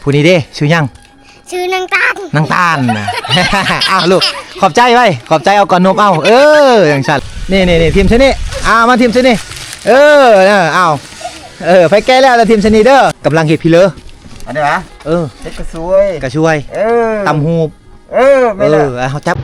ຜູ້ນີ້ເດ້ ຊື່ຫຍັງ? ຊື່ນາງຕານ ນາງຕານນະ. ອ້າວລູກ ຂອບໃຈໄວ້ ຂອບໃຈ ເອົາກ່ອນ ນົບເອົາ. ເອີ ຈັ່ງຊັ້ນ ນີ້ໆໆ ຖິ້ມໃສ່ນີ້ ອ່າ ມາຖິ້ມໃສ່ນີ້. ເອີ ເອີ ເອົາ ເອີ ໃຜແກະແລ້ວລະຖິ້ມໃສ່ນີ້ເດີ. ກຳລັງເຮັດພີເລີ ອັນນີ້ຫວາ? ເອີ ເຮັດກະຊວຍ ກະຊວຍ ເອີ ຕຳຫູບ. ເອີ ແມ່ນແລ້ວ ເອີ ເອົາ ເຮົາຈັບ.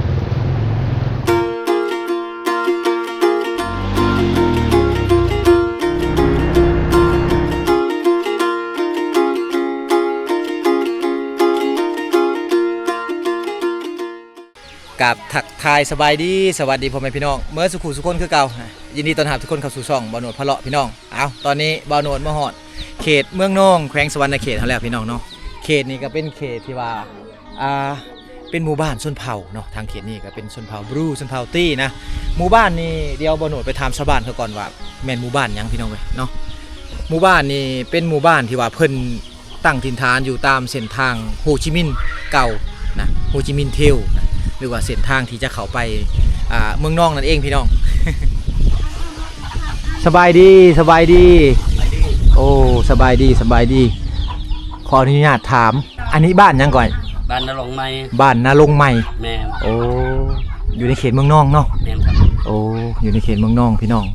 ກາບທັກທາຍສະບາຍດີ ສະຫວັດດີພໍ່ແມ່ພີ່ນ້ອງເໝິດສູ່ຜູ້ສູ່ຄົນຄືເກົ່າ. ຍິນດີຕ້ອນຮັບທຸກຄົນເຂົ້າສູ່ຊ່ອງບ່າວໂນດພາເລາະພີ່ນ້ອງ. ເອົາ ຕອນນີ້ບ່າວໂນດມາຮອດເຂດເມືອງນອງ ແຂວງສະຫວັນນະເຂດເຮົາແລ້ວພີ່ນ້ອງເນາະ. ເຂດນີ້ກໍເປັນເຂດທີ່ວ່າ ອ່າ ເປັນໝູ່ບ້ານຊົນເຜົ່າເນາະ. ທາງເຂດນີ້ກໍເປັນຊົນເຜົ່າບຣູ ຊົນເຜົ່າຕີນະ. ໝູ່ບ້ານນີ້ ດຽວບ່າວໂນດໄປຖາມຊາວບ້ານເຂົາກ່ອນວ່າແມ່ນໝູ່ບ້ານຫຍັງພີ່ນ້ອງເອີຍເນາະ. ໝູ່ບ້ານນີ້ເປັນໝູ່ບ້ານທີ່ວ່າເພິ່ນ ຕັ້ງຖິ່ນຖານຢູ່ຕາມເສັ້ນທາງໂຮຈິມິນເກົ່ານະ ໂຮຈິມິນເທວນະ ຫຼືວ່າເສັ້ນທາງທີ່ຈະເຂົ້າໄປ ອ່າ ເມືອງນອງນັ້ນເອງພີ່ນ້ອງ. ສະບາຍດີ ສະບາຍດີ. ໂອ້ ສະບາຍດີ ສະບາຍດີ. ຂໍອະນຸຍາດຖາມ ອັນນີ້ບ້ານຫຍັງກ່ອຍ? ບ້ານນາລົງໃໝ່. ບ້ານນາລົງໃໝ່. ແມ່ນ. ໂອ້ ຢູ່ໃນເຂດເມືອງນອງເນາະ? ແມ່ນຄັບ. ໂອ້ ຢູ່ໃນເຂດເມືອງນອງພີ່ນ້ອງ.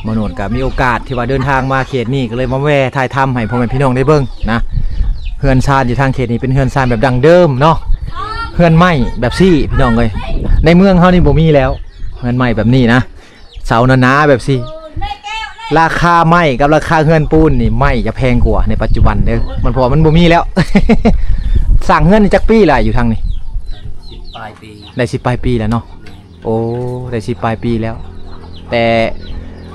ບ່າວໂນດກໍມີໂອກາດທີ່ວ່າເດີນທາງມາເຂດນີ້ ກໍເລີຍມາແວ່ຖ່າຍທຳໃຫ້ພໍ່ແມ່ພີ່ນ້ອງໄດ້ເບິ່ງນະ. ເຮືອນຊານຢູ່ທາງເຂດນີ້ເປັນເຮືອນຊານແບບດັ້ງເດີມເນາະ ເຮືອນໄມ້ແບບຊີ້ພີ່ນ້ອງເອີຍ. ໃນເມືອງເຮົານີ້ບໍ່ມີແລ້ວ ເຮືອນໄມ້ແບບນີ້ນະ ເສົາໜາໆແບບຊີ້. ລາຄາໄມ້ກັບລາຄາເຮືອນປູນນີ້ ໄມ້ຈະແພງກວ່າໃນປັດຈຸບັນເດີ ມັນ ເພາະວ່າມັນບໍ່ມີແລ້ວ. ສ້າງເຮືອນນີ້ຈັກປີແລ້ວ ຢູ່ທາງນີ້? ສິບປາຍປີ. ໄດ້ສິບປາຍປີແລ້ວເນາະ. ໂອ້ ໄດ້ສິບປາຍປີແລ້ວ ແຕ່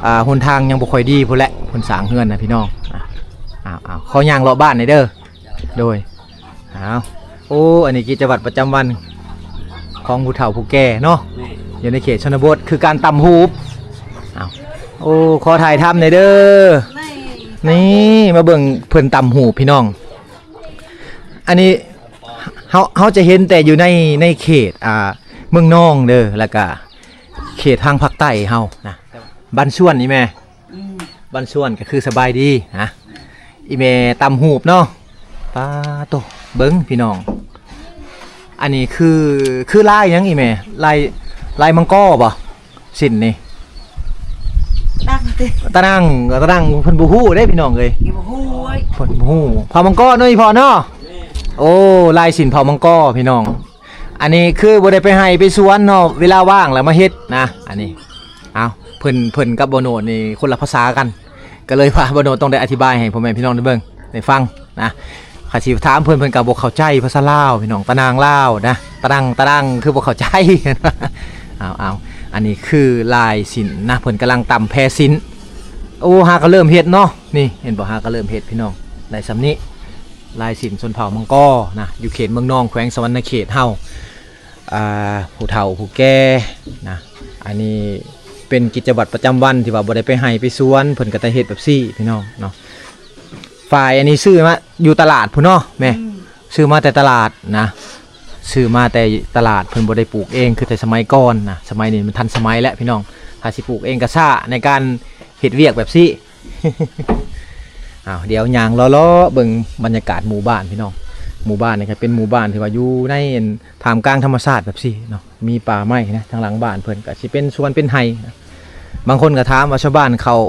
ອ່າ ຫົນທາງຍັງບໍ່ຄ່ອຍດີພຸ້ນແຫຼະ ເພິ່ນສ້າງເຮືອນນະພີ່ນ້ອງ. ອ່າ ເອົາໆ ຂໍຍ່າງເລາະບ້ານໜ່ອຍເດີ. ໂດຍ. ເອົາ ໂອ້ ອັນນີ້ກິດຈະວັດປະຈຳວັນຂອງຜູ້ເຖົ້າຜູ້ແກ່ເນາະ. ແມ່ນ. ຢູ່ໃນເຂດຊົນນະບົດ ຄືການຕຳຫູບ. ເອົາ ໂອ້ ຂໍຖ່າຍທຳໜ່ອຍເດີ. ນີ້ ມາເບິ່ງເພິ່ນຕຳຫູບພີ່ນ້ອງ. ອັນນີ້ ເຮົາ ເຮົາຈະເຫັນແຕ່ຢູ່ໃນ ໃນເຂດ ອ່າ ເມືອງນອງເດີ ແລ້ວກະເຂດທາງພາກໃຕ້ເຮົານະ. ບ້ານສວນອີ່ແມ່. ອືມ ບ້ານສວນກໍຄືສະບາຍດີນະ. ອີ່ແມ່ຕຳຫູບເນາະ. ປາໂຕ ເບິ່ງພີ່ນ້ອງ ອັນນີ້ຄື ຄືລາຍຫຍັງອີ່ແມ່? ລາຍ ລາຍມັງກໍບໍ່? ສິ້ນນີ້ ຕະນັງຕິ ຕະນັງ ຕະນັງ ເພິ່ນບໍ່ຮູ້ເດ້ພີ່ນ້ອງເອີຍ. ນີ້ບໍ່ຮູ້ເວີຍ ເພິ່ນບໍ່ຮູ້. ເຜົ່າມັງກໍເນາະ ອີ່ພໍ່ເນາະ. ໂອ້ ລາຍສິ້ນເຜົ່າມັງກໍພີ່ນ້ອງ. ອັນນີ້ຄືບໍ່ໄດ້ໄປໄຮ່ໄປສວນເນາະ ເວລາວ່າງແລ້ວມາເຮັດນະ. ອັນນີ້ ເອົາ ເພິ່ນ ເພິ່ນກັບບ່າວໂນດນີ້ຄົນລະພາສາກັນ ກໍເລີຍວ່າບ່າວໂນດຕ້ອງໄດ້ອະທິບາຍໃຫ້ພໍ່ແມ່ພີ່ນ້ອງໄດ້ເບິ່ງໄດ້ຟັງນະ. ຄັນຊິຖາມເພິ່ນ ເພິ່ນກໍບໍ່ເຂົ້າໃຈພາສາລາວພີ່ນ້ອງ ຕະນາງລາວນະ ຕະນັງ ຕະນັງ ຄືບໍ່ເຂົ້າໃຈ. ເອົາໆ ອັນນີ້ຄືລາຍສິ້ນນະ ເພິ່ນກຳລັງຕຳແພສິ້ນ. ໂອ້ ຫາກໍເລີ່ມເຮັດເນາະ. ນີ້ເຫັນບໍ່ ຫາກໍເລີ່ມເຮັດພີ່ນ້ອງ ໄດ້ສ່ຳນີ້. ລາຍສິ້ນຊົນເຜົ່າມັງກໍນະ ຢູ່ເຂດເມືອງນອງ ແຂວງສະຫວັນນະເຂດເຮົາ. ອ່າ ຜູ້ເຖົ້າຜູ້ແກ່ນະ ອັນນີ້ເປັນກິດຈະວັດປະຈຳວັນທີ່ວ່າບໍ່ໄດ້ໄປໄຮ່ໄປສວນ ເພິ່ນກໍຈະເຮັດແບບຊີ້ພີ່ນ້ອງເນາະ. ຝ້າຍອັນນີ້ຊື້ມາຢູ່ຕະຫຼາດພຸ້ນເນາະແມ່. ອືມ ຊື້ມາແຕ່ຕະຫຼາດນະ ຊື້ມາແຕ່ຕະຫຼາດ ເພິ່ນບໍ່ໄດ້ປູກເອງຄືແຕ່ສະໄໝກ່ອນນະ. ສະໄໝນີ້ມັນທັນສະໄໝແລ້ວພີ່ນ້ອງ ຖ້າຊິປູກເອງກໍຊ້າໃນການເຮັດວຽກແບບຊີ້. ອ້າວ ດຽວຍ່າງເລາະໆເບິ່ງບັນຍາກາດໝູ່ບ້ານພີ່ນ້ອງ. ໝູ່ບ້ານນີ້ກໍເປັນໝູ່ບ້ານທີ່ວ່າຢູ່ໃນ ທ່າມກາງທຳມະຊາດແບບຊີ້ເນາະ ມີປ່າໄມ້ນະ. ທາງຫຼັງບ້ານເພິ່ນກໍຊິເປັນສວນເປັນໄຮ່ນະ. ບາງຄົນກໍຖາມວ່າຊາວບ້ານເຂົາ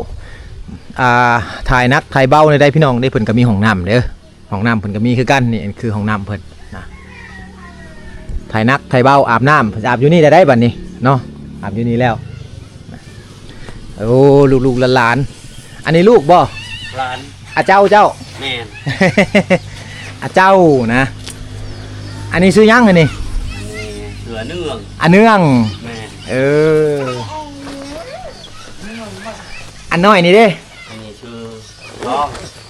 ອ່າ ຖ່າຍໜັກຖ່າຍເບົາແນວໃດພີ່ນ້ອງເດ້. ເພິ່ນກໍມີຫ້ອງນ້ຳເດີ ຫ້ອງນ້ຳເພິ່ນກໍມີຄືກັນ. ນີ້ຄືຫ້ອງນ້ຳເພິ່ນນະ ຖ່າຍໜັກຖ່າຍເບົາ ອາບນ້ຳ ອາບຢູ່ນີ້ໄດ້ໄດ໋ບັດນີ້ເນາະ ອາບຢູ່ນີ້ແລ້ວ. ໂອ້ ລູກໆຫຼານໆ. ອັນນີ້ລູກບໍ່? ຫຼານ. ອາເຈົ້າເຈົ້າ? ແມ່ນ. ອາເຈົ້ານະ. ອັນນີ້ຊື່ຫຍັງອັນນີ້? ຊື່ອາເນື່ອງ. ອາເນື່ອງ. ແມ່ນ. ເອີ ອັນນ້ອຍນີ້ເດ້? ອັນນີ້ຊື່ທອງ.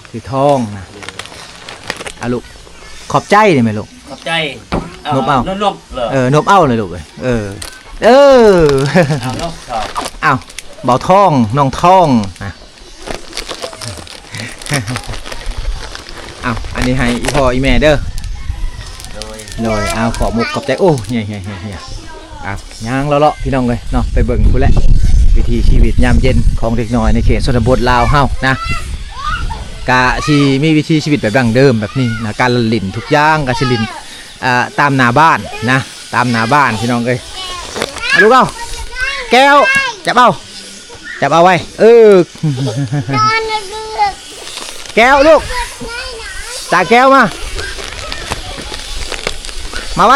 ຊື່ທອງນະ. ອາລູກ ຂອບໃຈໄດ້ໄໝລູກ? ຂອບໃຈ. ນົບເອົາ ນົບເລີຍ. ເອີ ນົບເອົາເລີຍລູກເອີຍ. ເອີ ເອີ ເອົານົບເອົາ. ອ້າວ ບ່າວທອງ ນ້ອງທອງນະ. ອ້າວ ອັນນີ້ໃຫ້ອີ່ພໍ່ອີ່ແມ່ເດີ. ໂດຍ ໂດຍ. ອ້າວ ຂອບມຸກຂອບໃຈ. ໂອ້ ເຮຍໆໆໆ. ອ່ະ ຍ່າງເລາະໆ ພີ່ນ້ອງເອີຍເນາະ ໄປເບິ່ງພຸ້ນແຫຼະ ວິຖີຊີວິດຍາມເຢັນຂອງເດັກນ້ອຍໃນເຂດຊົນນະບົດລາວເຮົານະ. ກະຊິມີວິຖີຊີວິດແບບດັ້ງເດີມແບບນີ້ນະ ການຫຼິ້ນທຸກຢ່າງກະຊິຫຼິ້ນ ເອີ ຕາມໜ້າບ້ານນະ ຕາມໜ້າບ້ານພີ່ນ້ອງເອີຍ. ເອົາລູກເອົາ ແກ້ວ ຈັບເອົາ ຈັບເອົາໄວ້ ເອີ ແກ້ວລູກ ຕາແກ້ວມາ ມາໄວ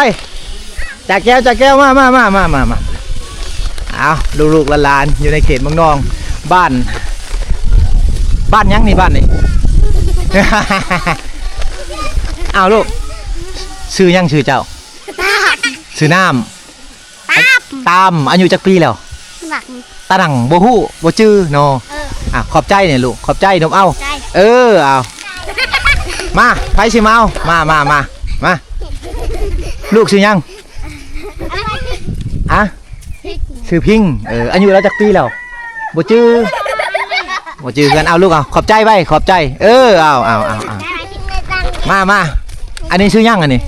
ຈາແກ້ວ ຈາແກ້ວ ມາ ມາ ມາ ມາ ມາ ເອົາ ລູກໆຫຼານໆ ຢູ່ໃນເຂດເມືອງນອງ ບ້ານ ບ້ານຫຍັງນີ້ ບ້ານນີ້? ເອົາລູກ ຊື່ຫຍັງຊື່ເຈົ້າ? ຊື່ນ້ຳ ຕາມ ອາຍຸຈັກປີແລ້ວ? ຕານັງ ບໍ່ຮູ້ ບໍ່ຈື່ເນາະ. ເອີ ອ່ະ ຂອບໃຈນີ້ລູກ ຂອບໃຈ ນົບເອົາ ເອີ ເອົາ ມາ ໃຜຊິມາເອົາ ມາ ມາ ມາ ມາ ລູກຊື່ຫຍັງ? ອະ ຊື່ພິງ ເອີ ອາຍຸລາວຈັກປີແລ້ວ? ບໍ່ຈື່ ບໍ່ຈື່ເຮືອນ ເອົາລູກ ເອົາ ຂອບໃຈໄວ້ ຂອບໃຈ ເອີ ເອົາ ເອົາ ເອົາ ເອົາ ມາ ມາ ອັນນີ້ຊື່ຫຍັງອັນນີ້?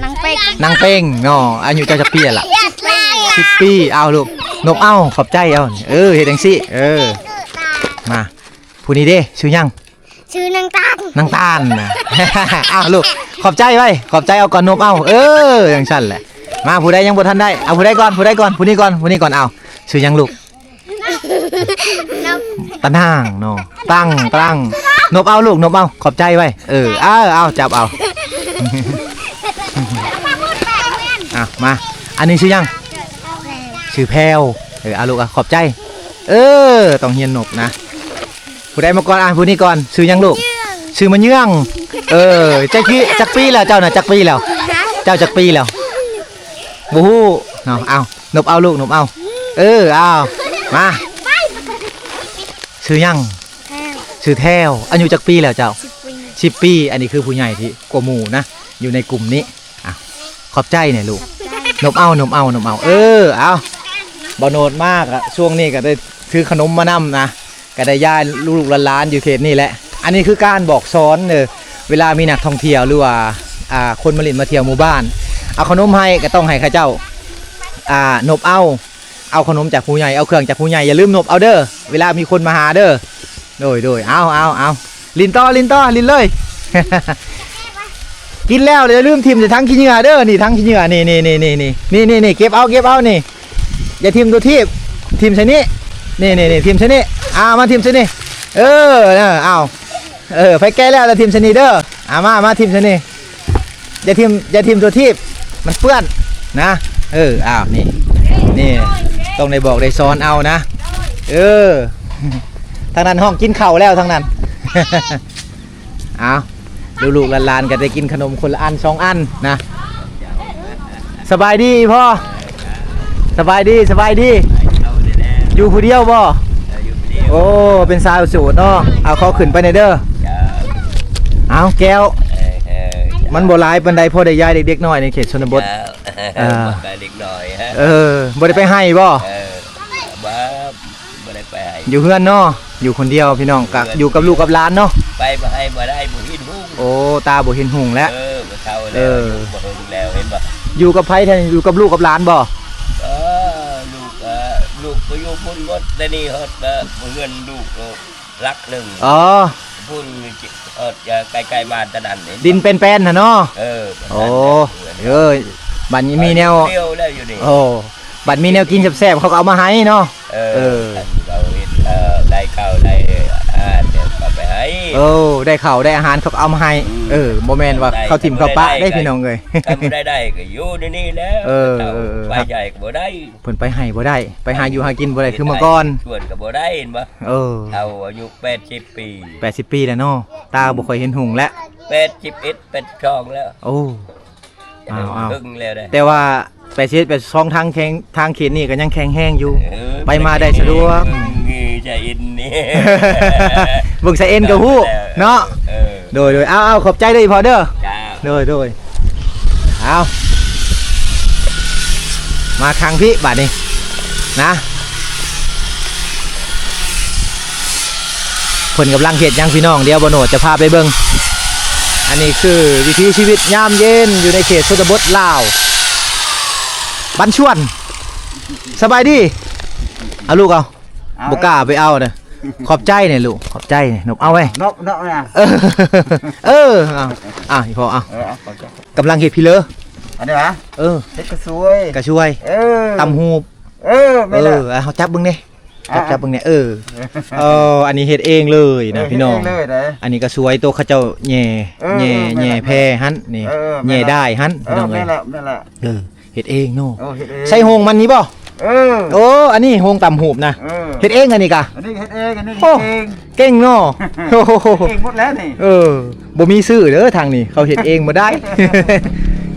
ນາງເປັງ ນາງເປັງເນາະ ອາຍຸເຈົ້າຈັກປີແລ້ວ? ສິບປີ ເອົາລູກ ນົບເອົາ ຂອບໃຈເອົາ ເອີ ເຮັດຈັ່ງຊີ້ ເອີ ມາ ຜູ້ນີ້ເດ້ ຊື່ຫຍັງ? ຊື່ນາງຕານ ນາງຕານນະ ເອົາລູກ ຂອບໃຈໄວ້ ຂອບໃຈເອົາກ່ອນ ນົບເອົາ ເອີ ຈັ່ງຊັ້ນແຫຼະ ມາ ຜູ້ໃດຍັງບໍ່ທັນໄດ້ ເອົາ ຜູ້ໃດກ່ອນ ຜູ້ໃດກ່ອນ ຜູ້ນີ້ກ່ອນ ຜູ້ນີ້ກ່ອນ ເອົາ ຊື່ຫຍັງລູກ? ຕານາງເນາະ ຕັງ ຕັງ ນົບເອົາລູກ ນົບເອົາ ຂອບໃຈໄວ້ ເອີ ເອົາ ເອົາ ຈັບເອົາ ອ່ະ ມາ ອັນນີ້ຊື່ຫຍັງ? ຊື່ແພວ ເອີ ເອົາລູກ ເອົາ ຂອບໃຈ ເອີ ຕ້ອງຮຽນນົບນະ ຜູ້ໃດມາກ່ອນ ອ່ານຜູ້ນີ້ກ່ອນ ຊື່ຫຍັງລູກ? ຊື່ມະເຍືອງ ເອີ ຈັກປີ ຈັກປີແລ້ວເຈົ້ານະ ຈັກປີແລ້ວ? ເຈົ້າຈັກປີແລ້ວ? ບໍ່ຮູ້ເນາະ ເອົາ ນົບເອົາລູກ ນົບເອົາ ເອີ ເອົາ ມາ ຊື່ຫຍັງ? ຊື່ແທວ ອາຍຸຈັກປີແລ້ວເຈົ້າ? ສິບປີ ສິບປີ ອັນນີ້ຄືຜູ້ໃຫຍ່ທີ່ກວ່າໝູ່ນະ ຢູ່ໃນກຸ່ມນີ້ ອ່ະ ຂອບໃຈແດ່ລູກ ນົບເອົາ ນົບເອົາ ນົບເອົາ ເອີ ເອົາ ບ່າວໂນດມາກະ ຊ່ວງນີ້ກະໄດ້ຖືຂະໜົມມານຳນະ ກະໄດ້ຢາຍລູກໆຫຼານໆຢູ່ເຂດນີ້ແຫຼະ ອັນນີ້ຄືການບອກສອນເດີ ເວລາມີນັກທ່ອງທ່ຽວ ຫຼືວ່າ ອ່າ ຄົນມາຫຼິ້ນມາທ່ຽວໝູ່ບ້ານ ເອົາຂະໜົມໃຫ້ ກະຕ້ອງໃຫ້ເຂົາເຈົ້າ ອ່າ ນົບເອົາ ເອົາຂະໜົມຈາກຜູ້ໃຫຍ່ ເອົາເຄື່ອງຈາກຜູ້ໃຫຍ່ ຢ່າລືມນົບເອົາເດີ ເວລາມີຄົນມາຫາເດີ ໂດຍ ໂດຍ ເອົາ ເອົາ ເອົາ ຫຼິ້ນຕໍ່ ຫຼິ້ນຕໍ່ ຫຼິ້ນເລີຍ ກິນແລ້ວຢ່າລືມຖິ້ມໃສ່ຖັງຂີ້ເຫຍື້ອເດີ ນີ້ຖັງຂີ້ເຫຍື້ອ ນີ້ ນີ້ ນີ້ ນີ້ ນີ້ ນີ້ ນີ້ ນີ້ ເກັບເອົາ ເກັບເອົາ ນີ້ ຢ່າຖິ້ມໂຕຖີບ ຖິ້ມໃສ່ນີ້ ນີ້ ນີ້ ນີ້ ຖິ້ມໃສ່ນີ້ ເອົາ ມາຖິ້ມໃສ່ນີ້ ເອີ ເອົາ ເອີ ໃຜແກະແລ້ວລະຖິ້ມໃສ່ນີ້ເດີ ເອົາ ມາ ມາຖິ້ມໃສ່ນີ້ ຢ່າຖິ້ມ ຢ່າຖິ້ມໂຕຖີບ ມັນເປື້ອນນະ ເອີ ອ້າວ ນີ້ ນີ້ ຕ້ອງໄດ້ບອກໄດ້ສອນເອົານະ ເອີ ທາງນັ້ນຮ້ອງກິນເຂົ້າແລ້ວ ທາງນັ້ນ ອ້າວ ລູກໆຫຼານໆກະໄດ້ກິນຂະໜົມຄົນລະອັນສອງອັນນະ ສະບາຍດີອີ່ພໍ່ ສະບາຍດີ ສະບາຍດີ ຢູ່ຜູ້ດຽວບໍ່? ເອີ ຢູ່ຜູ້ດຽວ ໂອ້ ເປັນສາວໂສດເນາະ ເອົາ ຂໍຂຶ້ນໄປແດ່ເດີ ເອົາ ແກ້ວ ມັນບໍ່ຫຼາຍປານໃດ ພໍໄດ້ຢາຍເດັກໆນ້ອຍໃນເຂດຊົນນະບົດ ເອີ ເອີ ບໍ່ໄດ້ໄປໄຮ່ບໍ່? ເອີ ບໍ່ ບໍ່ໄດ້ໄປໄຮ່ ຢູ່ເຮືອນເນາະ ຢູ່ຄົນດຽວພີ່ນ້ອງ ກະຢູ່ກັບລູກກັບຫຼານເນາະ ໄປບໍ່ໄຮ່ບໍ່ໄດ້ ບໍ່ເຫັນຮຸ່ງ ໂອ້ ຕາບໍ່ເຫັນຮຸ່ງແລ້ວ ເອີ ບໍ່ເຖົ້າແລ້ວ ເອີ ຢູ່ບໍ່ເຫິງແລ້ວ ເຫັນບໍ່? ຢູ່ກັບໃຜແທ້ ຢູ່ກັບລູກກັບຫຼານບໍ່? ເອີ ລູກ ເອີ ລູກໄປຢູ່ພຸ້ນໝົດ ແຕ່ນີ້ຮອດ ເອີ ເຮືອນລູກ ຫຼັກໜຶ່ງ ອໍ ພຸ້ນ ເອີ ໃກ້ໆບ້ານຕະນັ້ນ ດິນແປນໆຫັ້ນເນາະ ເອີ ໂອ້ ເອີຍ ບັດນີ້ມີແນວ ໂອ້ ບັດມີແນວກິນແຊບໆ ເຂົາກະເອົາມາໃຫ້ເນາະ ເອີ ເອີ ເຂົາເຮັດ ເອີ ໄດ້ເຂົ້າໄດ້ອາຫານ ເຂົາເອົາໄປໃຫ້ ໂອ້ ໄດ້ເຂົ້າໄດ້ອາຫານ ເຂົາກະເອົາມາໃຫ້ ອືມ ເອີ ບໍ່ແມ່ນວ່າເຂົາຖິ້ມເຂົາປະເດ້ພີ່ນ້ອງເອີຍ ຄັນບໍ່ໄດ້ໄດ້ກະຢູ່ໃນນີ້ແຫຼະ ເອີ ເອີ ເອີ ໄປໃສກະບໍ່ໄດ້ ເພິ່ນໄປໄຮ່ບໍ່ໄດ້ ໄປຫາຢູ່ຫາກິນບໍ່ໄດ້ຄືເມື່ອກ່ອນ ຊວນກະບໍ່ໄດ້ ເຫັນບໍ່? ເອີ ເຖົ້າອາຍຸແປດສິບປີ ແປດສິບປີແລ້ວເນາະ ຕາບໍ່ຄ່ອຍເຫັນຮຸ່ງແລ້ວ ແປດສິບເອັດ ແປດສິບສອງແລ້ວ ໂອ້ ເອົາ ເອົາ ເບິ່ງແລ້ວເດ້ ແຕ່ວ່າແປດສິບເອັດ ແປດສິບສອງ ທາງແຂງ ທາງເຂດນີ້ກະຍັງແຂງແຮງຢູ່ ເອີ ໄປມາໄດ້ສະດວກ ເບິ່ງຊະເອັນນີ້ ເບິ່ງຊະເອັນກະຮູ້ເນາະ ເອີ ໂດຍ ໂດຍ ເອົາ ເອົາ ຂອບໃຈເດີອີ່ພໍ່ເດີ ໂດຍ ໂດຍ ເອົາ ມາທາງພີ້ບາດນີ້ນະ ເພິ່ນກຳລັງເຮັດຫຍັງພີ່ນ້ອງ ດຽວບ່າວໂນດຈະພາໄປເບິ່ງ ອັນນີ້ຄືວິຖີຊີວິດຍາມເຢັນຢູ່ໃນເຂດຊົນນະບົດລາວ ບັນຊວນ ສະບາຍດີ ເອົາລູກເອົາ ເອົາ ບໍ່ກ້າໄປເອົາເດີ ຂອບໃຈແດ່ລູກ ຂອບໃຈແດ່ ນົບເອົາໄວ້ ນົບ ນົບນະ ເອີ ເອີ ເອົາ ອ່ະ ອີ່ພໍ່ ເອົາ ເອີ ເອົາ ຂອບໃຈ ກຳລັງເຮັດພີເລີ ອັນນີ້ຫວາ ເອີ ເຮັດກະຊວຍ ກະຊວຍ ເອີ ຕຳຫູບ ເອີ ແມ່ນລະ ເອີ ເອົາ ຈັບເບິ່ງແດ່ ຈັບ ອ່ະ ຈັບເບິ່ງແດ່ ເອີ ເອີ ອັນນີ້ເຮັດເອງເລີຍນະ ເອີ ພີ່ນ້ອງ ເຮັດເອງເລີຍເດ້ ອັນນີ້ກະຊວຍໂຕເຂົາເຈົ້າແຍ່ ເອີ ແຍ່ ເອີ ແຍ່ແຜ່ຫັ້ນນີ້ ເອີ ແມ່ນລະ ແຍ່ດ້າຍຫັ້ນ ເອີ ພີ່ນ້ອງເອີຍ ແມ່ນລະ ແມ່ນລະ ເອີ ເຮັດເອງເນາະ ເອີ ເຮັດເອງ ໃສ່ໂຮງມັນນີ້ບໍ່? ເອີ ໂອ້ ອັນນີ້ໂຮງຕຳຫູບນະ ເອີ ເຮັດເອງອັນນີ້ກະ ອັນນີ້ເຮັດເອງ ອັນນີ້ ໂອ້ ເຮັດເອງ ເກັ່ງເນາະ ເຮັດເອງໝົດແລ້ວນີ້ ເອີ ບໍ່ມີຊື້ເດີທາງນີ້ ເຂົາເຮັດເອງໝົດໄດ໋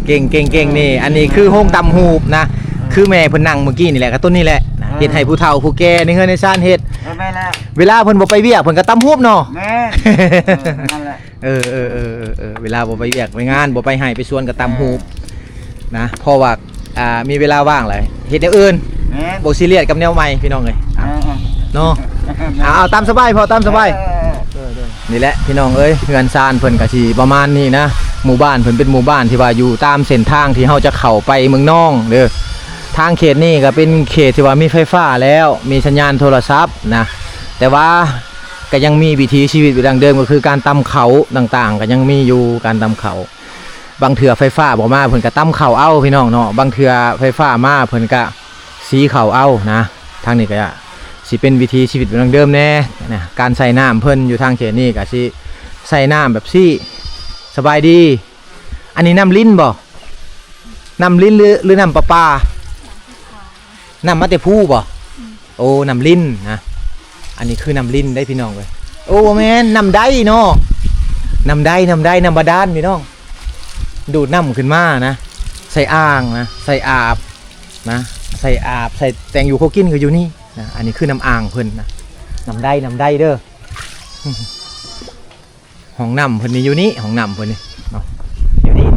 ເກັ່ງໆໆ ນີ້ ອັນນີ້ຄືໂຮງຕຳຫູບນະ ເອີ ຄືແມ່ເພິ່ນນັ່ງມື້ກີ້ນີ້ແຫຼະ ກະຕົ້ນນີ້ແຫຼະນະ ເອີ ເຮັດໃຫ້ຜູ້ເຖົ້າຜູ້ແກ່ໃນເຮືອນໃນຊານເຮັດ ເອີ ແມ່ນລະ ເວລາເພິ່ນບໍ່ໄປວຽກ ເພິ່ນກະຕຳຫູບເນາະ ແມ່ນ ເອີ ນັ້ນແຫຼະ ເອີ ເອີ ເອີ ເອີ ເອີ ເວລາບໍ່ໄປວຽກໄປງານ ບໍ່ໄປໄຮ່ໄປສວນກໍຕຳຫູບ ເອີ ນະ ເພາະວ່າ ອ່າ ມີເວລາວ່າງແຫຼະ ເຮັດແນວອື່ນ ແມ່ນ ບໍ່ຊີຣຽສກັບແນວໃໝ່ ພີ່ນ້ອງເອີຍ ເອີ ເນາະ ເອີ ເອົາ ເອົາ ຕາມສະບາຍພໍ່ ຕາມສະບາຍ ເອີ ເອີ ເອີ ນີ້ແຫຼະ ພີ່ນ້ອງເອີຍ ເຮືອນຊານເພິ່ນກໍຊິປະມານນີ້ນະ ໝູ່ບ້ານເພິ່ນເປັນໝູ່ບ້ານທີ່ວ່າຢູ່ຕາມເສັ້ນທາງທີ່ເຮົາຈະເຂົ້າໄປເມືອງນອງເດີ ທາງເຂດນີ້ກໍເປັນເຂດທີ່ວ່າມີໄຟຟ້າແລ້ວ ມີສັນຍານໂທລະສັບນະ ແຕ່ວ່າ ກໍຍັງມີວິຖີຊີວິດດັ່ງເດີມ ກໍຄືການຕຳເຂົ້າຕ່າງໆ ກໍຍັງມີຢູ່ ການຕຳເຂົ້າ ບາງເທື່ອໄຟຟ້າບໍ່ມາ ເພິ່ນກໍຕຳເຂົ້າເອົາ ພີ່ນ້ອງເນາະ ບາງເທື່ອໄຟຟ້າມາ ເພິ່ນກໍສີເຂົ້າເອົານະ ທາງນີ້ກໍຊິເປັນວິຖີຊີວິດດັ່ງເດີມແດ່ນະ ການໃຊ້ນ້ຳເພິ່ນຢູ່ທາງເຂດນີ້ກໍຊິໃຊ້ນ້ຳແບບຊີ້ ສະບາຍດີ ອັນນີ້ນ້ຳລິນບໍ່? ນ້ຳລິນ ຫຼື ຫຼື ນ້ຳປະປາ? ນ້ຳມາແຕ່ພູບໍ່? ໂອ້ ນ້ຳລິນນະ ອັນນີ້ຄືນ້ຳລິນເດ້ພີ່ນ້ອງເອີຍ ໂອ້ ບໍ່ແມ່ນ ນ້ຳໄດເນາະ ນ້ຳໄດ ນ້ຳໄດ ນ້ຳບາດານພີ່ນ້ອງ ດູດນ້ຳຂຶ້ນມານະ ໃສ່ອ່າງນະ ໃສ່ອາບນະ ໃສ່ອາບ ໃສ່ແຕ່ງຢູ່ຄົວກິນກໍຢູ່ນີ້ນະ ອັນນີ້ຄືນ້ຳອ່າງເພິ່ນນະ ນ້ຳໄດ ນ້ຳໄດເດີ. ຫ້ອງນ້ຳເພິ່ນນີ້ຢູ່ນີ້ ຫ້ອງນ້ຳເພິ່ນນີ້ເນາະ ຢູ່ນີ້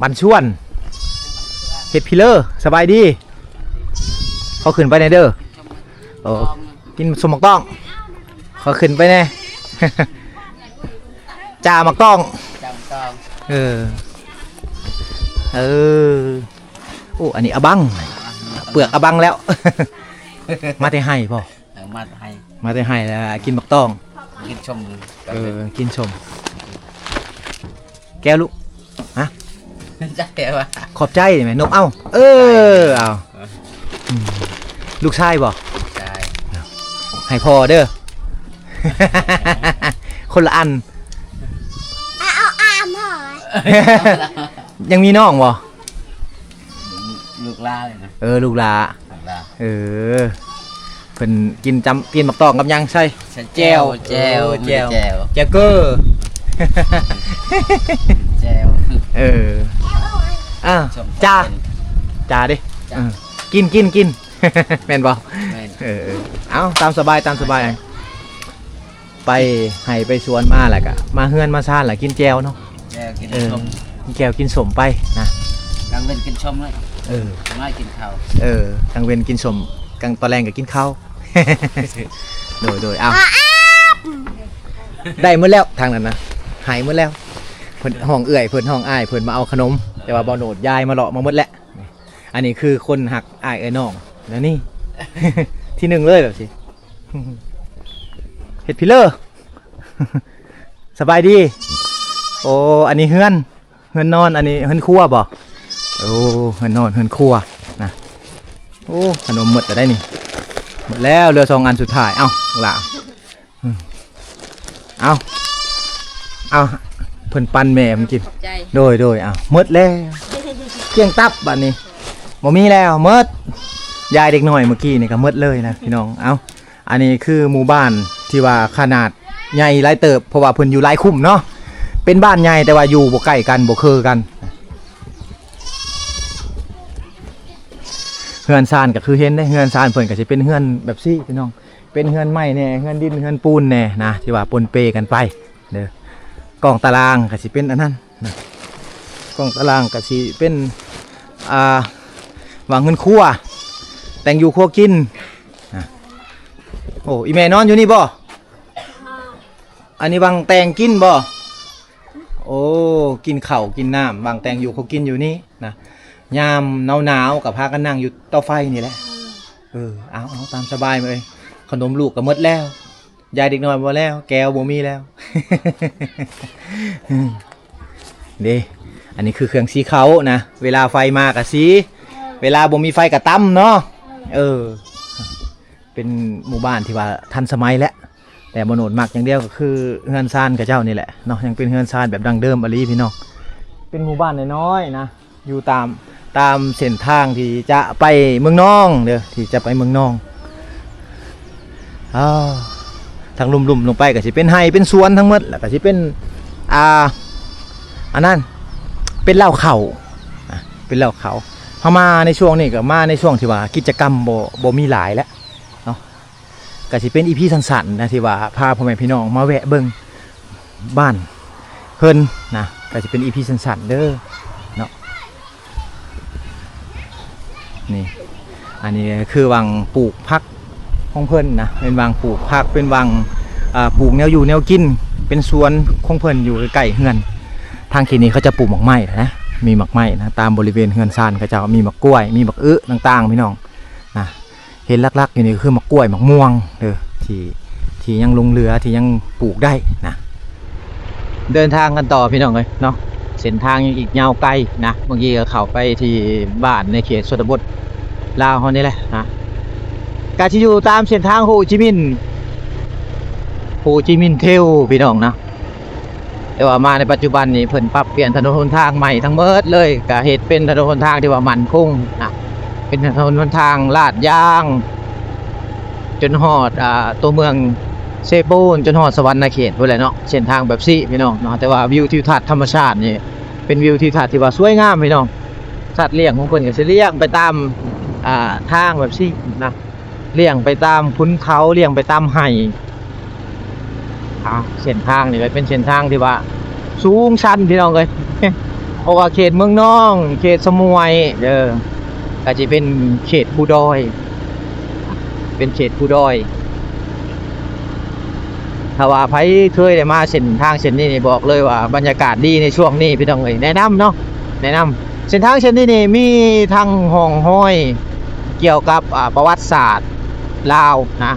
ບັນຊວນ ເຮັດພີເລີ ສະບາຍດີ ຂໍຂຶ້ນໄປແດ່ເດີ ໂອ້ ກິນສົ້ມໝາກຕ້ອງ ຂໍຂຶ້ນໄປແດ່ ຈ່າໝາກຕ້ອງ ເອີ ເອີ ໂອ້ ອັນນີ້ອະບັງ ເປືອກອະບັງແລ້ວ ມາແຕ່ໄຮ່ບໍ່? ເອີ ມາແຕ່ໄຮ່ ມາແຕ່ໄຮ່ແລ້ວກິນໝາກຕ້ອງ ກິນສົ້ມ ເອີ ກິນສົ້ມ ແກ້ວລູກ ຮະ ຈັກແກ້ວ ຂອບໃຈແມ່ ນົບເອົາ ເອີ ເອົາ ລູກຊາຍບໍ່? ໃຊ່ ໃຫ້ພໍ່ເດີ ຄົນລະອັນ ເອົາ ເອົາ ອາມ ພໍ່ ຍັງມີນ້ອງບໍ່? ລູກຫຼານ ເອີ ລູກຫຼາ ລູກຫຼາ ເອີ ເພິ່ນກິນຈຳ ກິນໝາກຕ້ອງກັບຫຍັງ? ໃສ່ ໃສ່ແຈ່ວ ແຈ່ວ ເອີ ແຈ່ວ ແຈ່ວ ແຈ່ວເກີ ແຈ່ວ ເອີ ອ່າ ຈ້າ ຈ້າເດ້ ເອີ ກິນ ກິນ ກິນ ແມ່ນບໍ່? ແມ່ນ ເອີ ເອີ ເອົາ ຕາມສະບາຍ ຕາມສະບາຍ ໄປໄຮ່ໄປສວນມາແລ້ວກະມາເຮືອນມາຊານແລ້ວກິນແຈ່ວເນາະ ແຈ່ວກິນ ເອີ ສົ້ມ ກິນແຈ່ວກິນສົ້ມໄປນະ ກາງເວັນກິນສົ້ມເລີຍ ເອີ ມາກິນເຂົ້າ ເອີ ກາງເວັນກິນສົ້ມ ກາງຕອນແລງກໍກິນເຂົ້າ ໂດຍ ໂດຍ ເອົາ ໄດ້ໝົດແລ້ວທາງນັ້ນນະ ໄຫ້ໝົດແລ້ວ ເພິ່ນຮ້ອງເອື້ອຍ ເພິ່ນຮ້ອງອ້າຍ ເພິ່ນມາເອົາຂະໜົມ ແຕ່ວ່າບໍ່ໂນດຢາຍມາເລາະມາໝົດແລ້ວ ອັນນີ້ຄືຄົນຮັກອ້າຍເອື້ອຍນ້ອງແນວນີ້ ທີໜຶ່ງເລີຍແບບຊີ້ ເຮັດພີເລີ ສະບາຍດີ ໂອ້ ອັນນີ້ເຮືອນ ເຮືອນນອນ ອັນນີ້ເຮືອນຄົວບໍ່? ໂອ້ ເຮືອນນອນ ເຮືອນຄົວນະ ໂອ້ ຂະໜົມໝົດແລ້ວໄດ໋ນີ້ ໝົດແລ້ວ ເຫຼືອສອງອັນສຸດທ້າຍ ເອົ້າ ຫຼ້າ ອືມ ເອົາ ເອົາ ເພິ່ນປັນແມ່ມັນກິນ ຂອບໃຈ ໂດຍ ໂດຍ ເອົາ ໝົດແລ້ວ ກ້ຽງຕັບບາດນີ້ ບໍ່ມີແລ້ວ ໝົດ ຢາຍເດັກນ້ອຍເມື່ອກີ້ນີ້ກໍໝົດເລີຍນະພີ່ນ້ອງ ເອົາ ອັນນີ້ຄືໝູ່ບ້ານທີ່ວ່າຂະໜາດໃຫຍ່ຫຼາຍເຕີບ ເພາະວ່າເພິ່ນຢູ່ຫຼາຍຄຸ້ມເນາະ ເປັນບ້ານໃຫຍ່ແຕ່ວ່າຢູ່ບໍ່ໃກ້ກັນ ບໍ່ຄືກັນ ເຮືອນຊານກໍຄືເຫັນເດ້ ເຮືອນຊານເພິ່ນກໍຊິເປັນເຮືອນແບບຊີ້ພີ່ນ້ອງ ເປັນເຮືອນໄມ້ແດ່ ເຮືອນດິນ ເຮືອນປູນແດ່ນະ ທີ່ວ່າປົນເປກັນໄປເດີ ກ້ອງຕາລາງກໍຊິເປັນອັນນັ້ນນະ ກ້ອງຕາລາງກໍຊິເປັນ ອ່າ ຫວ່າງເຮືອນຄົວ ແຕ່ງຢູ່ຄົວກິນນະ ໂອ້ ອີ່ແມ່ນອນຢູ່ນີ້ບໍ່? ອັນນີ້ຫວ່າງແຕ່ງກິນບໍ່? ໂອ້ ກິນເຂົ້າກິນນ້ຳ ຫວ່າງແຕ່ງຢູ່ຄົວກິນຢູ່ນີ້ນະ ຍາມໜາວໆກໍພາກັນນັ່ງຢູ່ເຕົາໄຟນີ້ແຫຼະ. ເອີ ເອົາໆ ຕາມສະບາຍເອີຍ. ຂະໜົມລູກກໍໝົດແລ້ວ, ຢາເດັກນ້ອຍບໍ່ແລ້ວ, ແກ້ວບໍ່ມີແລ້ວ. ເດ້ ອັນນີ້ຄືເຄື່ອງສີເຂົ້ານະ, ເວລາໄຟມາກໍສີ, ເວລາບໍ່ມີໄຟກໍຕຳເນາະ. ເອີ ເປັນໝູ່ບ້ານທີ່ວ່າທັນສະໄໝແຫຼະ, ແຕ່ບໍ່ໂນດມັກຢ່າງດຽວກໍຄືເຮືອນຊານເຂົາເຈົ້ານີ້ແຫຼະເນາະ, ຍັງເປັນເຮືອນຊານແບບດັ້ງເດີມອີ່ຫຼີພີ່ນ້ອງ. ເປັນໝູ່ບ້ານນ້ອຍໆນະ, ຢູ່ຕາມ ຕາມເສັ້ນທາງທີ່ຈະໄປເມືອງນອງເດີ, ທີ່ຈະໄປເມືອງນອງ. ອາ ທາງລຸ່ມໆລົງໄປກໍຊິເປັນໄຮ່ເປັນສວນທັງໝົດ, ແລ້ວກໍຊິເປັນ ອ່າ ອັນນັ້ນ ເປັນເລົ້າເຂົ້າ ອາ ເປັນເລົ້າເຂົ້າ. ເຮົາມາໃນຊ່ວງນີ້ກໍມາໃນຊ່ວງທີ່ວ່າກິດຈະກຳບໍ່ ບໍ່ມີຫຼາຍແລ້ວເນາະ, ກໍຊິເປັນອີພີສັ້ນໆນະ ທີ່ວ່າພາພໍ່ແມ່ພີ່ນ້ອງມາແວະເບິ່ງ ບ້ານເພິ່ນນະ, ກໍຊິເປັນອີພີສັ້ນໆເດີເນາະ. ນີ້ ອັນນີ້ຄືຫວ່າງປູກຜັກຂອງເພິ່ນນະ, ເປັນຫວ່າງປູກຜັກ ເປັນຫວ່າງ ອ່າ ປູກແນວຢູ່ແນວກິນ, ເປັນສວນຂອງເພິ່ນຢູ່ໃກ້ໆເຮືອນ. ທາງເຂດນີ້ເຂົາຈະປູກໝາກໄມ້ນະ, ມີໝາກໄມ້ນະ, ຕາມບໍລິເວນເຮືອນຊານເຂົາເຈົ້າມີໝາກກ້ວຍ ມີໝາກອຶຕ່າງໆ ພີ່ນ້ອງນະ. ເຫັນຫຼັກໆຢູ່ນີ້ກໍຄືໝາກກ້ວຍ ໝາກມ່ວງເດີ ທີ່ ທີ່ຍັງຫຼົງເຫຼືອ ທີ່ຍັງປູກໄດ້ນະ. ເດີນທາງກັນຕໍ່ພີ່ນ້ອງເອີຍເນາະ, ເສັ້ນທາງຍັງອີກຍາວໄກນະ. ເມື່ອກີ້ກໍເຂົ້າໄປທີ່ບ້ານໃນເຂດຊົນນະບົດລາວເຮົານີ້ແຫຼະນະ, ກໍຊິຢູ່ຕາມເສັ້ນທາງໂຮຈິມິນ ໂຮຈິມິນເທລພີ່ນ້ອງນະ. ແຕ່ວ່າມາໃນປັດຈຸບັນນີ້ ເພິ່ນປັບປ່ຽນຖະໜົນຫົນທາງໃໝ່ທັງໝົດເລີຍ, ກະເຮັດເປັນຖະໜົນຫົນທາງທີ່ວ່າໝັ້ນຄົງນະ, ເປັນຖະໜົນຫົນທາງລາດຢາງ ຈົນຮອດ ອ່າ ຕົວເມືອງເຊໂປນ ຈົນຮອດສະຫວັນນະເຂດພຸ້ນແຫຼະເນາະ. ເສັ້ນທາງແບບຊີ້ພີ່ນ້ອງເນາະ, ແຕ່ວ່າວິວທິວທັດທຳມະຊາດນີ້ ເປັນວິວທິວທັດທີ່ວ່າສວຍງາມພີ່ນ້ອງ, ສັດລ້ຽງຂອງເພິ່ນກໍຊິລ້ຽງໄປຕາມ ອ່າ ທາງແບບຊີ້ນະ. ລ້ຽງໄປຕາມຂຸນເຂົາ, ລ້ຽງໄປຕາມໄຮ່. ອ່າ ເສັ້ນທາງນີ້ກໍເປັນເສັ້ນທາງທີ່ວ່າສູງຊັນພີ່ນ້ອງເອີຍ, ເພາະວ່າເຂດເມືອງນອງ ເຂດສະໝວຍເດີ ກໍຊິເປັນເຂດພູດອຍ, ເປັນເຂດພູດອຍ. ຖ້າວ່າໃຜເຄີຍໄດ້ມາເສັ້ນທາງເສັ້ນນີ້ນີ້ ບອກເລີຍວ່າບັນຍາກາດດີໃນຊ່ວງນີ້ພີ່ນ້ອງເອີຍ, ແນະນຳເນາະ ແນະນຳ. ເສັ້ນທາງເສັ້ນນີ້ນີ້ມີທັງຮ່ອງຮອຍກ່ຽວກັບ ອ່າ ປະຫວັດສາດລາວນະ,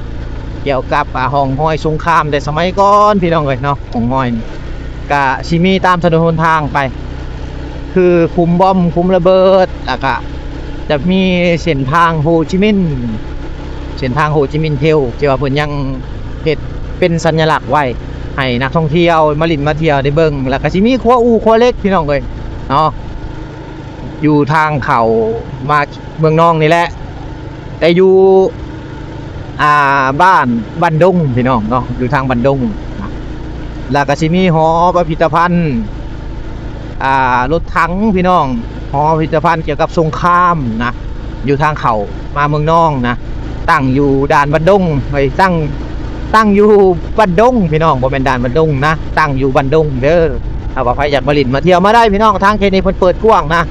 ກ່ຽວກັບ ອ່າ ຮ່ອງຮອຍສົງຄາມແຕ່ສະໄໝກ່ອນພີ່ນ້ອງເອີຍເນາະ. ຮ່ອງຮອຍນີ້ກະຊິມີຕາມຖະໜົນຫົນທາງໄປ ຄືຂຸມບອມ ຂຸມລະເບີດ, ແລ້ວກະຈະມີເສັ້ນທາງໂຮຈິມິນ ເສັ້ນທາງໂຮຈິມິນເທລ ທີ່ວ່າເພິ່ນຍັງເຮັດເປັນສັນຍະລັກໄວ້ ໃຫ້ນັກທ່ອງທ່ຽວມາຫຼິ້ນມາທ່ຽວໄດ້ເບິ່ງ. ແລ້ວກໍຊິມີຂົວອູ່ຂົວເຫຼັກພີ່ນ້ອງເອີຍເນາະ, ຢູ່ທາງເຂົ້າມາເມືອງນອງນີ້ແຫຼະ, ແຕ່ຢູ່ ອ່າ ບ້ານບັນດົງພີ່ນ້ອງເນາະ, ຢູ່ທາງບັນດົງ. ແລ້ວກໍຊິມີຫໍພິພິທະພັນ ອ່າ ລົດຖັງພີ່ນ້ອງ, ຫໍພິພິທະພັນກ່ຽວກັບສົງຄາມນະ, ຢູ່ທາງເຂົ້າມາເມືອງນອງນະ, ຕັ້ງຢູ່ດ່ານບັນດົງ ເອີຍ ຕັ້ງ ຕັ້ງຢູ່ບັນດົງພີ່ນ້ອງ, ບໍ່ແມ່ນດ່ານບັນດົງນະ, ຕັ້ງຢູ່ບັນດົງເດີ. ຖ້າວ່າໃຜຢາກມາຫຼິ້ນມາທ່ຽວມາໄດ້ພີ່ນ້ອງ, ທາງເຂດນີ້ເພິ່ນເປີດກວ້າງນະ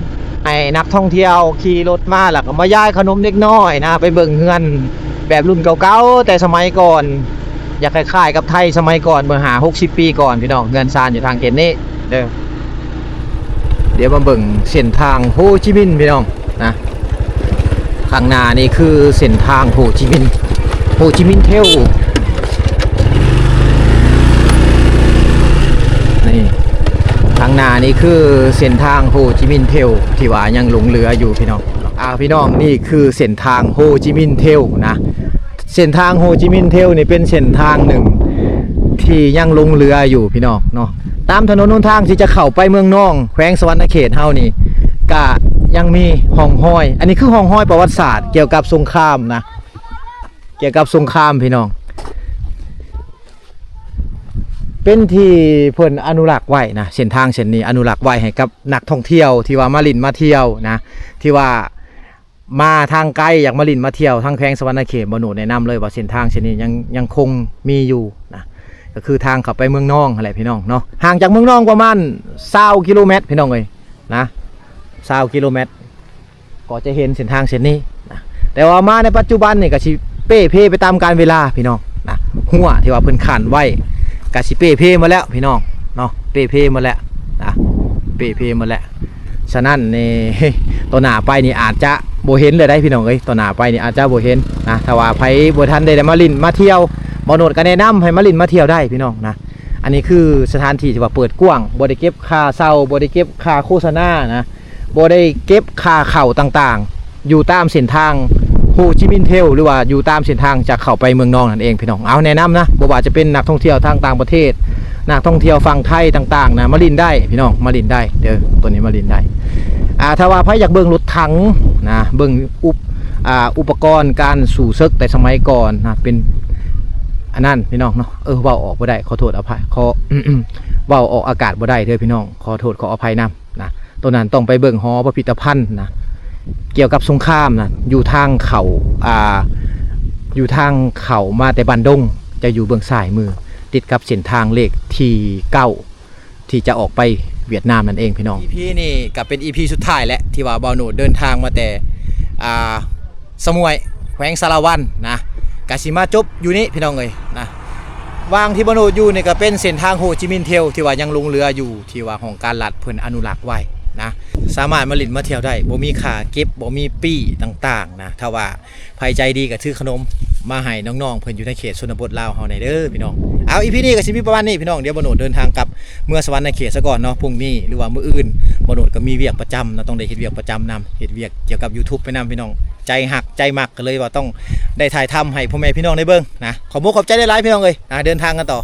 ໃຫ້ນັກທ່ອງທ່ຽວຂີ່ລົດມາ ແລ້ວກໍມາຢາຍຂະໜົມເດັກນ້ອຍນະ, ໄປເບິ່ງເຮືອນແບບລຸ້ນເກົ່າໆ ແຕ່ສະໄໝກ່ອນ, ຢາກຄ້າຍໆກັບໄທສະໄໝກ່ອນ ເມື່ອຫ້າຫົກສິບປີກ່ອນພີ່ນ້ອງ, ເຮືອນຊານຢູ່ທາງເຂດນີ້ເດີ. ດຽວມາເບິ່ງເສັ້ນທາງໂຮຈິມິນພີ່ນ້ອງນະ, ຂ້າງໜ້ານີ້ຄືເສັ້ນທາງໂຮຈິມິນ ໂຮຈິມິນເທລ. ນີ້ ທາງໜ້ານີ້ຄືເສັ້ນທາງໂຮຈິມິນເທລ ທີ່ວ່າຍັງຫຼົງເຫຼືອຢູ່ພີ່ນ້ອງ. ອ່າ ພີ່ນ້ອງ ນີ້ຄືເສັ້ນທາງໂຮຈິມິນເທລນະ. ເສັ້ນທາງໂຮຈິມິນເທລນີ້ເປັນເສັ້ນທາງໜຶ່ງທີ່ຍັງຫຼົງເຫຼືອຢູ່ພີ່ນ້ອງເນາະ. ຕາມຖະໜົນຫົນທາງທີ່ຈະເຂົ້າໄປເມືອງນອງ ແຂວງສະຫວັນນະເຂດເຮົານີ້ ກະຍັງມີຮ່ອງຮອຍ, ອັນນີ້ຄືຮ່ອງຮອຍປະຫວັດສາດກ່ຽວກັບສົງຄາມນະ, ກ່ຽວກັບສົງຄາມພີ່ນ້ອງ. ເປັນທີ່ເພິ່ນອະນຸລັກໄວ້ນະ, ເສັ້ນທາງເສັ້ນນີ້ອະນຸລັກໄວ້ໃຫ້ກັບນັກທ່ອງທ່ຽວທີ່ວ່າມາຫຼິ້ນມາທ່ຽວນະ, ທີ່ວ່າມາທາງໄກ ຢາກມາຫຼິ້ນມາທ່ຽວທາງແຂວງສະຫວັນນະເຂດ, ບ່າວໂນດແນະນຳເລີຍວ່າເສັ້ນທາງເສັ້ນນີ້ຍັງ ຍັງຄົງມີຢູ່ນະ, ກໍຄືທາງເຂົ້າໄປເມືອງນອງຫັ້ນແຫຼະພີ່ນ້ອງເນາະ. ຫ່າງຈາກເມືອງນອງປະມານຊາວກິໂລແມັດພີ່ນ້ອງເອີຍນະ, ຊາວກິໂລແມັດ. ກໍຈະເຫັນເສັ້ນທາງເສັ້ນນີ້ນະ, ແຕ່ວ່າມາໃນປັດຈຸບັນນີ້ກໍຊິເປ່ເພໄປຕາມການເວລາພີ່ນ້ອງນະ, ຮົ້ວທີ່ວ່າເພິ່ນຂັ້ນໄວ້ກໍຊິເປ່ເພໝົດແລ້ວພີ່ນ້ອງເນາະ, ເປ່ເພໝົດແລ້ວນະ, ເປ່ເພໝົດແລ້ວ. ສະນັ້ນນີ້ ຕໍ່ໜ້າໄປນີ້ອາດຈະບໍ່ເຫັນເລີຍໄດ໋ພີ່ນ້ອງເອີຍ, ຕໍ່ໜ້າໄປນີ້ອາດຈະບໍ່ເຫັນນະ. ຖ້າວ່າໃຜບໍ່ທັນໄດ້ ໄດ້ມາຫຼິ້ນມາທ່ຽວ ບ່າວໂນດກໍແນະນຳໃຫ້ມາຫຼິ້ນມາທ່ຽວໄດ້ພີ່ນ້ອງນະ. ອັນນີ້ຄືສະຖານທີ່ທີ່ວ່າເປີດກວ້າງ, ບໍ່ໄດ້ເກັບຄ່າເຊົ່າ, ບໍ່ໄດ້ເກັບຄ່າໂຄສະນານະ, ບໍ່ໄດ້ເກັບຄ່າເຂົ້າຕ່າງໆ ຢູ່ຕາມເສັ້ນທາງໂຮຈິມິນເທລ ຫຼືວ່າຢູ່ຕາມເສັ້ນທາງຈາກເຂົ້າໄປເມືອງນອງນັ້ນເອງພີ່ນ້ອງ. ເອົາ ແນະນຳນະ, ບໍ່ວ່າຈະເປັນນັກທ່ອງທ່ຽວທາງຕ່າງປະເທດ, ນັກທ່ອງທ່ຽວຝັ່ງໄທຕ່າງໆນະ ມາຫຼິ້ນໄດ້ພີ່ນ້ອງ, ມາຫຼິ້ນໄດ້ເດີ, ໂຕນີ້ມາຫຼິ້ນໄດ້. ອ່າ ຖ້າວ່າໃຜຢາກເບິ່ງລົດຖັງນະ, ເບິ່ງອຸບ ອ່າ ອຸປະກອນການສູ້ເສິກແຕ່ສະໄໝກ່ອນນະ, ເປັນອັນນັ້ນພີ່ນ້ອງເນາະ. ເອີ ເວົ້າອອກບໍ່ໄດ້, ຂໍໂທດອະໄພ, ຂໍ ເວົ້າອອກອາກາດບໍ່ໄດ້ເດີພີ່ນ້ອງ, ຂໍໂທດຂໍອະໄພນຳນະ. ໂຕນັ້ນຕ້ອງໄປເບິ່ງຫໍພິພິທະພັນນະ, ກ່ຽວກັບສົງຄາມນະ, ຢູ່ທາງເຂົ້າ ອ່າ ຢູ່ທາງເຂົ້າມາແຕ່ບ້ານດົງ, ຈະຢູ່ເບື້ອງຊ້າຍມື, ຕິດກັບເສັ້ນທາງເລກທີເກົ້າ ທີ່ຈະອອກໄປຫວຽດນາມນັ້ນເອງພີ່ນ້ອງ. ອີພີນີ້ກໍເປັນອີພີສຸດທ້າຍແຫຼະ ທີ່ວ່າບ່າວໂນດເດີນທາງມາແຕ່ ອ່າ ສະໝວຍ ແຂວງສາລະວັນນະ, ກະຊິມາຈົບຢູ່ນີ້ພີ່ນ້ອງເອີຍນະ. ວ່າງທີ່ບ່າວໂນດຢູ່ນີ້ກໍເປັນເສັ້ນທາງໂຮຈິມິນເທລ ທີ່ວ່າຍັງຫຼົງເຫຼືອຢູ່ ທີ່ວ່າຫ້ອງການລັດເພິ່ນອະນຸລັກໄວ້ນະ, ສາມາດມາຫຼິ້ນມາທ່ຽວໄດ້, ບໍ່ມີຄ່າເກັບ, ບໍ່ມີປີ້ຕ່າງໆນະ. ຖ້າວ່າໃຜໃຈດີກໍຖືຂະໜົມມາໃຫ້ນ້ອງໆເພິ່ນຢູ່ໃນເຂດຊົນນະບົດລາວເຮົາແດ່ເດີພີ່ນ້ອງ. ເອົາ ອີພີນີ້ກໍຊິມີປະມານນີ້ພີ່ນ້ອງ, ດຽວບ່າວໂນດເດີນທາງກັບເມືອສະຫວັນນະເຂດສາກ່ອນເນາະ. ພລຸ່ງນີ້ ຫຼືວ່າມື້ອື່ນ ບ່າວໂນດກໍມີວຽກປະຈຳເນາະ, ຕ້ອງໄດ້ເຮັດວຽກປະຈຳນຳ, ເຮັດວຽກກ່ຽວກັບ YouTube ໄປນຳພີ່ນ້ອງ. ໃຈຮັກໃຈມັກ ກໍເລີຍວ່າຕ້ອງໄດ້ຖ່າຍທຳໃຫ້ພໍ່ແມ່ພີ່ນ້ອງໄດ້ເບິ່ງນະ. ຂອບມຸກຂອບໃຈຫຼາຍໆພີ່ນ້ອງເອີຍນະ, ເດີນທາງກັນຕໍ່.